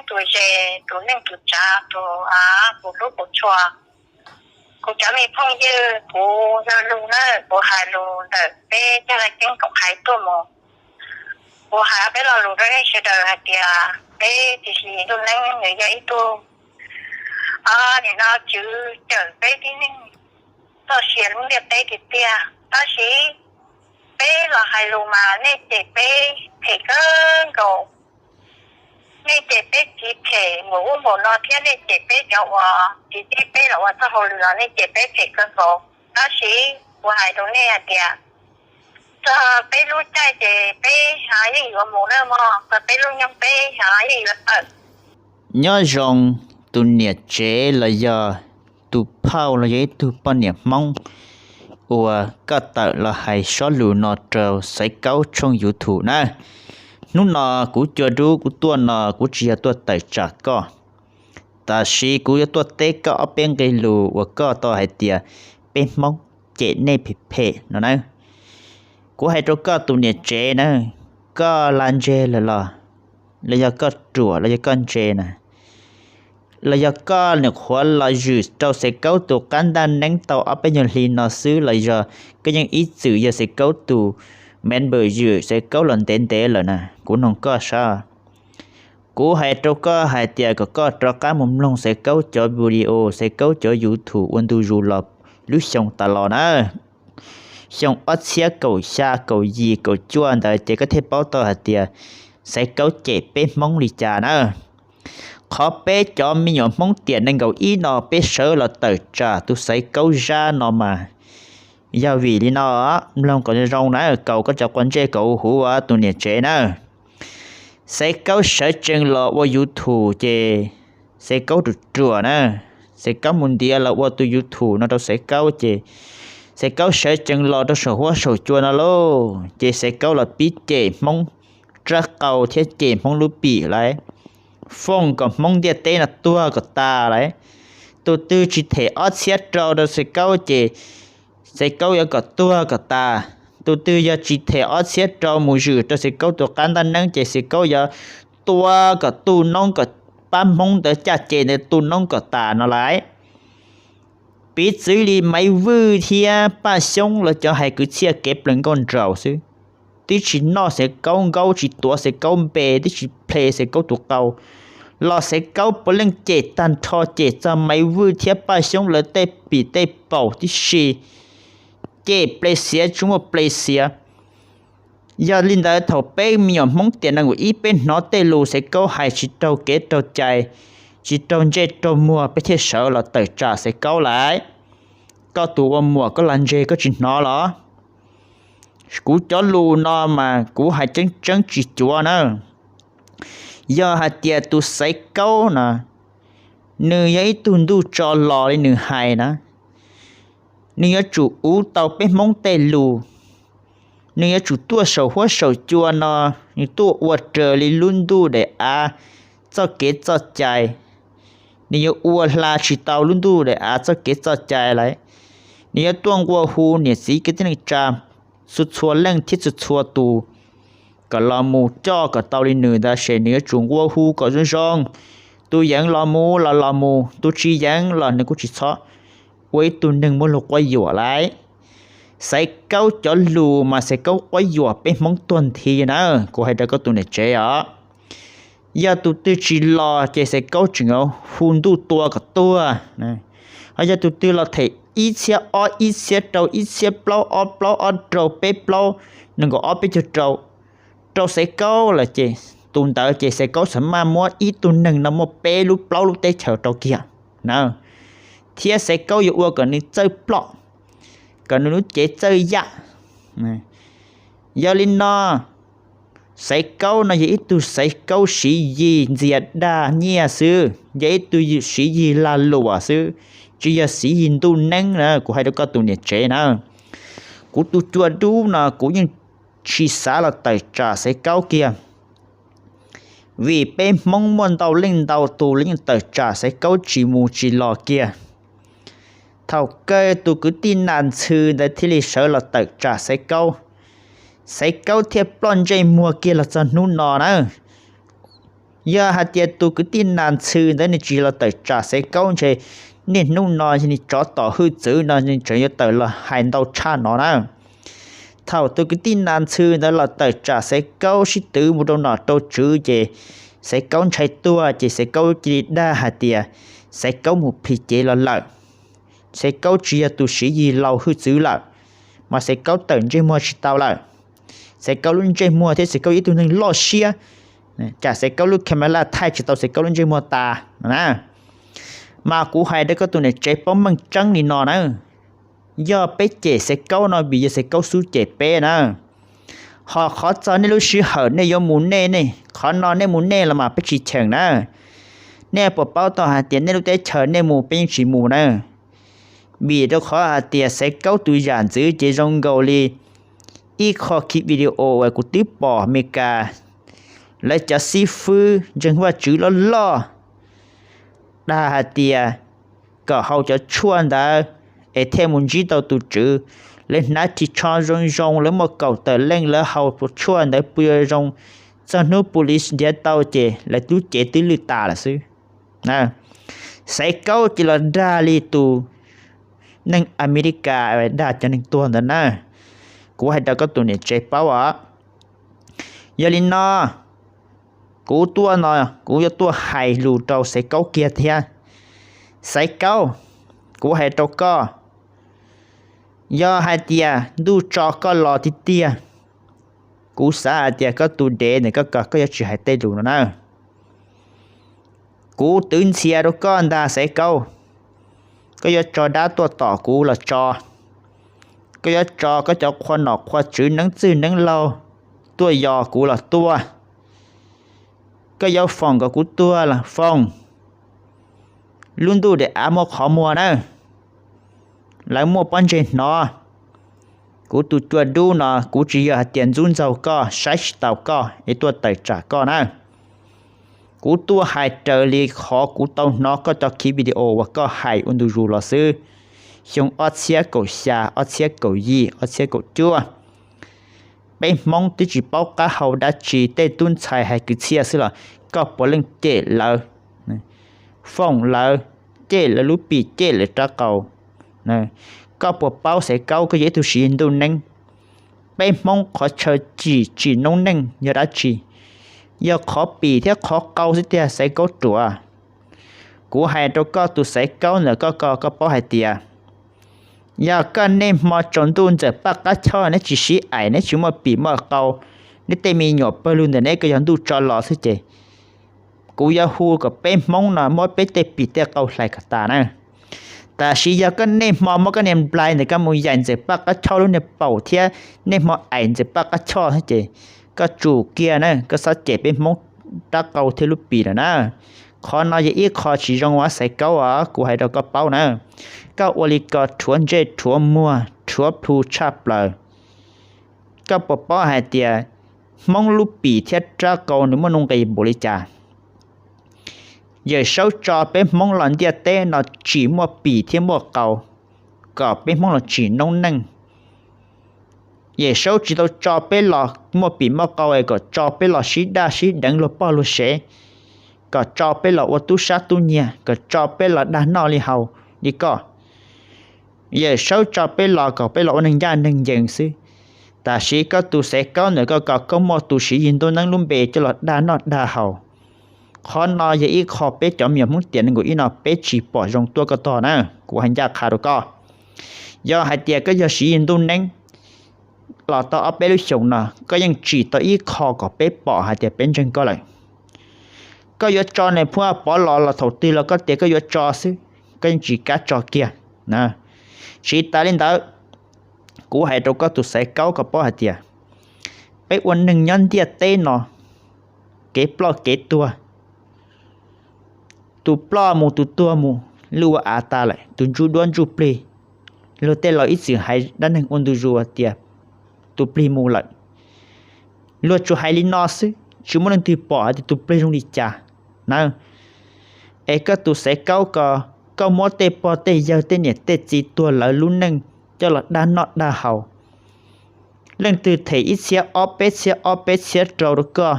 tus ze, tus neej tus tsav, tus kuv hlub kuv tshua, kuv cov me phooj ywg, kuv lo lus na, kuv hais lus ntawm peb caj laj ceeb koom hais tuaj mus. Kuv hais peb lo lus rau nej sawv daws hais tias peb tib si ntuj neeb nws yog ib tug, nim no Tswv cawm peb tib neeg txoj sia lub ntiaj teb tiag tiag, tab sis peb los hais lus mas nej cem peb phem kawg nkaus. Nej cem peb txiv phem npaum ub npaum no thiab nej cem peb cov uas txiv teb peb los ua txoj hauj lwm los nej cem peb phem kawg nkaus. Tab sis kuv hais rau nej hais tias txog peb lub caij ces peb yeej yuav mus na mog, txog peb lub nyoog peb yeej yuav tawm. Nyob zoo tus niam tsev los yog tus phauj los yog ib tug poj niam Hmoob uas koj tawm los hais sob lus no rau Xaiv Kaub tshooj YouTube na. Hnub no kuv cua dub kuv tuaj no kuv tsis yog tuaj tawm tsam koj, tab sis kuv yuav tuaj teb koj ob peb nqe lus uas koj tau hais tias peb Hmoob cem nej phem phem no na. Kuv hais rau koj tus niam tsev na, koj la ntseg lawm los, los yog koj ruam los yog koj ntse na, los yog koj nyuam qhuav los zwm rau Xaiv Kaub tus qab ntaj neeb tau ob peb nyuag hli no xwb los yog koj yeej ib txwm yog Xaiv Kaub tus member, zwm Xaiv Kaub los ntev ntev lawm na, kuv noog koj saib. Kuv hais rau koj hais tias kom koj rov qab mus mloog Xaiv Kaub cov video, Xaiv Kaub cov YouTube ua ntu zus los lub xyoo tas los na, xyoo ob txhiab kaum xya kaum yim kaum cuaj ntawd ces koj thiaj paub tau hais tias Xaiv Kaub cem peb Hmoob li cas na. Qhov peb cov me nyuam Hmoob tiam nees nkaum ib no peb sawv los tawm tsam tus Xaiv Kaub zab no mas yog vim li no, mloog kom zoo na, kaus koj cov quav ntsej kom huv huv tus niam tsev na. Xaiv Kaub sawv tsees los ua YouTube ces Xaiv Kaub ruam ruam na, Xaiv Kaub mus ntiav los ua tus YouTube no rau Xaiv Kaub ces Xaiv Kaub sawv tsees los rau saum huab saum cua no lauj, ces Xaiv Kaub los pib cem Hmoob tsab qau thiab cem Hmoob lub pim lawm, foom kom Hmoob ntiaj teb no tuag kom tas lawm. Tus twg tsis them ob txhiab rau rau Xaiv Kaub ces Xaiv Kaub yuav kom tuag kom tas. Tus twg yog tsis them ob txhiab rau mus zwm rau Xaiv Kaub tus qab ntaj neeb ces Xaiv Kaub yuav tua kom tu noob kom pab Hmoob ntawd caj ces ntawd tu noob kom tas no lawm. Piv txwv li Maiv Vwj thiab Paj Xyoob lawv cov hais kwv txhiaj kev plees nkauj nraug xwb, twb tsis noj Xaiv Kaub nkaub, tsis tuav Xaiv Kaub npe, twb tsis ple Xaiv Kaub tus qau, los Xaiv Kaub puav leej cem tag nrho, cem txog Maiv Vwj thiab Paj Xyoob lawv tej pim tej paum tib si, cem ple xiav tsis muaj ple xiav. Yog li ntawd thaum peb me nyuam Hmoob tiam nees nkaum ib peb hnov tej lus Xaiv Kaub hais tsis raug kev raug cai, tsis raug ntsej raug muag peb thiaj sawv los tawm tsam Xaiv Kaub lawm. Koj tus ua muam koj la ntseg koj tsis hnov los? Kuv cov lus no mas kuv hais tseeb tseeb tsis cuav na. Yog hais tias tus Xaiv Kaub no, nws yog ib tug ntuj tso los li nws hais na, nws yuav tsum uv tau peb Hmoob tej lus. Nws yuav tsum tuaj saum huab saum cua no, nws tuaj ua raws li lub ntuj daim av txoj kev txoj cai. Nws yuav ua hla tsis tau lub ntuj daim av txoj kev txoj cai lawm. Nws yuav tuaj nqua hu niam txiv kwv tij neej tsa txhua txhua leej thiab txhua txhua tus kom los mus coj kom tau li nws ntawd ces nws yuav tsum nqua hu kom zoo zoo. Tus yeem los mus los los mus, tus tsis yeem los nws kuj tsis txhob ua ib tug neeg muaj lus quab yuam lawm. Xaiv Kaub cov lus mas Xaiv Kaub quab yuam peb Hmoob tuag nthi na, kuv hais rau koj tus niam tsev os. Yog tus twg tsis los ces Xaiv Kaub tseem yuav hu ntuj tua kom tuag. Ho yog tus twg los them ib txhiab ob, ib txhiab rau, ib txhiab plaub, ob plaub ob rau, peb plaub, nees nkaum ob peb caug rau, rau Xaiv Kaub lawm ces tus ntawd ces Xaiv Kaub txawm maj muab ib tug neeg no muaj peb lub plaub lub teb chaws rau kiag na, thiab Xaiv Kaub yuav ua kom nws txawj ploj, kom nws lub cev txawj yaj. Yog li no, Xaiv Kaub no yog ib tug Xaiv Kaub siv yig ntxias dag nyiaj xwb, yog ib tug siv yig lag luam xwb, tsis yog siv yig ntuj neeb na, kuv hais rau koj tus niam tsev na. Kuv tus cua dub no kuv yeej tsis xav los tawm tsam Xaiv Kaub kiag, vim peb Hmoob muaj ntau leej ntau tus los yeej tawm tsam Xaiv Kaub tsis mus tsis los kiag. Thaum kawg tus kwv tij Nas Ntxhw ntawd thiaj li sawv los tawm tsam Xaiv Kaub, Xaiv Kaub thiaj ploj ntsej muag kiag los txog hnub no na. Yog hais tias tus kwv tij Nas Ntxhw ntawd nws tsis los tawm tsam Xaiv Kaub ntshe niaj hnub no nws tsov tom hwj txwv no nws tseem yuav tawm los hais ntau tshaj no na. Thaum tus kwv tij Nas Ntxhw ntawd los tawm tsam Xaiv Kaub sib twv mus rau nom rau tswv ces Xaiv Kaub ntshai tuag ces Xaiv Kaub cia li dag hais tias Xaiv Kaub mus plhis cev los lawm. Xaiv Kaub tsis yog tus Siv Yis laus hwj txwv lawm, mas Xaiv Kaub tawm ntsej muag tsis tau lawm. Xaiv Kaub lub ntsej muag thiab Xaiv Kaub ib tug neeg loj siab, tsam Xaiv Kaub lub camera thaij tsis tau Xaiv Kaub lub ntsej muag tas no na. Mas kuv hais rau koj tus niam tsev paub meej tseeb li no na, yog peb cem Xaiv Kaub no vim yog Xaiv Kaub xub cem peb na. Ho qhov txog nej lub sij hawm nej yuav mus nej ne, qhov no nej mus nej los mas peb tsis cheem na. Nej puas paub tau hais tias nej lub teb chaws nej mus peb yeej tsis mus na. Vim rau qhov hais tias Xaiv Kaub tus yam ntxwv ces zoo nkaus li ib qho khiv video uas kuv twb pom Amelikas lawv cov xib fwb ntseeg Vajtswv loj loj dag hais tias kom haus cov tshuaj ntawd es thiaj mus ntsib tau tus Tswv. Lawv hnav ris tsho zoo zoo, lawv muaj kaum tawm leej, lawv haus tshuaj ntawd puas yuav zoo, txog hnub pus lis nrhiav tau ces lawv lub cev twb lwj tas lawm xwb. Xaiv Kaub ces los dag li tus neeg Amelikas dag cov neeg tuag ntawd na. Kuv hais rau koj tus niam tsev paub os. Yog li no, kuv tuaj no kuv yuav tuaj hais lus rau Xaiv Kaub kiag thiab. Xaiv Kaub, kuv hais rau koj, yog hais tias ntuj tso koj los tiag tiag, kuv xav hais tias koj tus dev ntawm koj ko koj yuav tsis hais tej lus no na. Kuv twv ntxhias rau koj ntag Xaiv Kaub, koj yuav tso dab tuaj tom kuv los tso, koj yuav tso koj cov qhua nom qhua tswv neeb txwj neeb laug tuaj yos kuv los tuaj, koj yuav foom kom kuv tuag los foom. Lub ntuj daim av muaj qhov muag na, lawv muaj pob ntseg hnov. Kuv tus cua dub no kuv tsis yog hais tias ntxub ntxaug koj, saib tsis taus koj es tuaj tawm tsam koj na. Kuv tuaj hais raws li qhov kuv tau hnov koj cov khiv video uas koj hais ua ntu zus los xwb. Xyoo ob txhiab kaum xya, ob txhiab kaum yim, ob txhiab kaum cuaj, peb Hmoob twb tsis paub qab hau dab tsi, tej tub ntxhais hais kwv txhiaj xwb los koj puav leej cem lawv, foom lawv, cem lawv lub pim, cem lawv rab qau. Koj puas paub Xaiv Kaub koj yog ib tug Siv Yis ntuj neeb? Peb Hmoob qhov chaw tsim tsim noob neej yog dab tsi? Yog qhov pim thiab qhov qau xwb tiag Xaiv Kaub ruam. Kuv hais rau koj tus Xaiv Kaub ntawm koj ko koj paub hais tias yog koj niaj hmo tsaus ntuj ntxawm paj qab choj neb tsis sib aim, neb tsis muaj pim muaj qau, neb tej me nyuam pawg lug ntawm neb ko yog ntuj tso los xwb ces kuv yuav hu kom peb Hmoob no muab peb tej pim tej qau hlais kom tas na. Tab sis yog koj niaj hmo muab koj niag nplai ntawm koj mus yaim ntxawm paj qab choj lub niag paum thiab niaj hmo aim ntxawm paj qab choj xwb ces koj tsum kiag na, koj txhob cem peb Hmoob rab qau thiab lub pim lawm na. Qhov no yog ib qho tsis zoo os Xaiv Kaub os, kuv hais rau koj paub na. Koj ua li ko rhuav ntsej rhuav muag rhuav plhu tshaj plaws. Koj puas paub hais tias Hmoob lub pim thiab rab qau nws muaj nuj nqis npaum li cas? Yawm Saub tso peb Hmoob los ntiaj teb no tsim muaj pim thiab muaj qau, kom peb Hmoob los tsim noob neej. Yawm Saub tsis tau tso peb los muaj pim muaj qau es kom tso peb los sib daj sib deev luag poj luag sev, kom tso peb los ua tub sab tub nyiag, kom tso peb los dag noj li haus li koj. Yawm Saub tso peb los kom peb los ua neeg ncaj neeg ncees xwb. Tab sis koj tus Xaiv Kaub ntawm koj kom koj muaj tus Siv Yis ntuj neeb lub npe coj los dag noj dag haus. Qhov no yog ib qho peb cov me nyuam Hmoob tiam nees nkaum ib no peb tsis pom zoo tuaj koj tog na, kuv hais ncaj qha rau koj. Yog hais tias koj yog Siv Yis ntuj neeb los tau ob peb lub xyoos no, koj yeej tsim tau ib qho kom peb pom hais tias peb ntseeg koj lawm. Koj yuav tso Nais Phoo Pov los los thaum twg los koj tias koj yuav tso xwb, koj yeej tsis kam tso kiag. Tsis tas li ntawd, kuv hais rau koj tus Xaiv Kaub koj paub hais tias peb ua neeg nyob ntiaj teb no, kev ploj kev tuag, tus ploj mus tus tuag mus, luj ua av tas lawm, tus ntsuj duab ntsuj plig. Luag tej laus ib txwm hais dab neeg ua ntu zus tias tus plig mus lawm. Luag tsuas hais li no xwb, tsis muaj leej twg pom hais tias tus plig zoo li cas na. Es koj tus Xaiv Kaub ko, koj muab tej pog tej yawg tej niam tej txiv tuag lawv lub neej coj los dag noj dag haus. Leej twg them ib txhiab ob peb txhiab ob peb txhiab rau rau koj,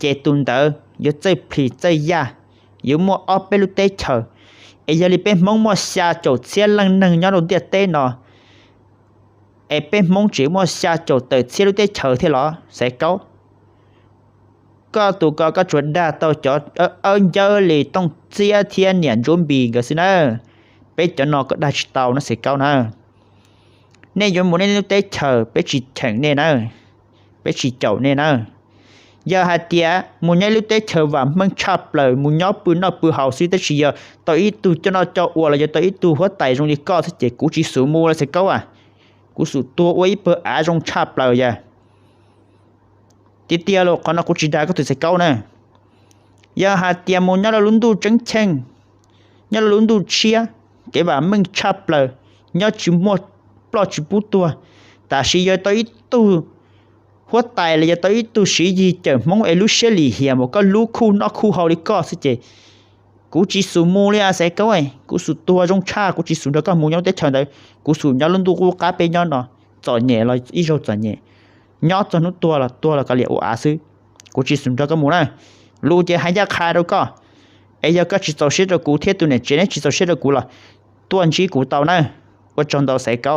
ces tus ntawd yuav txawj plhis txawj yaj, yuav muaj ob peb lub teb chaws. Es yog li peb Hmoob muaj xya caum txhiab leej neeg nyob rau ntiaj teb no, es peb Hmoob tseem muaj xya caum tawm txhiab lub teb chaws thiab los Xaiv Kaub? Koj tus ko koj tsuas dag tau cov awb ncawb li Tooj Txiab thiab niam Ntsuab Npis nkawd xwb na. Peb cov no koj dag tsis tau na Xaiv Kaub na. Nej yuav mus nej lub teb chaws, peb tsis cheem nej na, peb tsis caum nej na. Yog hais tias mus nyob ib lub teb chaws vam meej tshaj plaws, mus nyob pw noj pw haus xwb, tab sis yog tau ib tug coj noj coj ua los yog tau ib tug huab tais zoo li koj xwb ces kuv tsis xum mus lawm Xaiv Kaub a. Kuv xum tuag ua ib pawg av zoo tshaj plaws yog. Tiag tiag los qhov no kuv tsis dag koj tus Xaiv Kaub na. Yog hais tias mus nyob rau lub ntuj tseeb cheej, nyob rau lub ntuj tshiab, kev vam meej tshaj plaws, nyob tsis muaj ploj tsis pub tuag, tab sis yog tau ib tug huab tais los yog tau ib tug siv yig cawm Hmoob es lub siab lim hiam mas koj lub khuj noj khuj haus li koj xwb ces kuv tsis xum mus li a Xaiv Kaub. Kuv xum tuag zoo tshaj, kuv tsis xum nrog koj mus nyob lub teb chaws ntawd, kuv xum nyob lub ntuj qub qab peb nyob no, txom nyem los ib zaug txom nyem, nyob txog hnub tuag los tuag los kav liam ua av xwb. Kuv tsis xum nrog koj mus na. Lus ces hais ncaj qha rau koj, es yog koj tsis txaus siab rau kuv thiab tus niam tsev neb tsis txaus siab rau kuv los tuaj ntsib kuv tau na. Ua tsaug ntau Xaiv Kaub.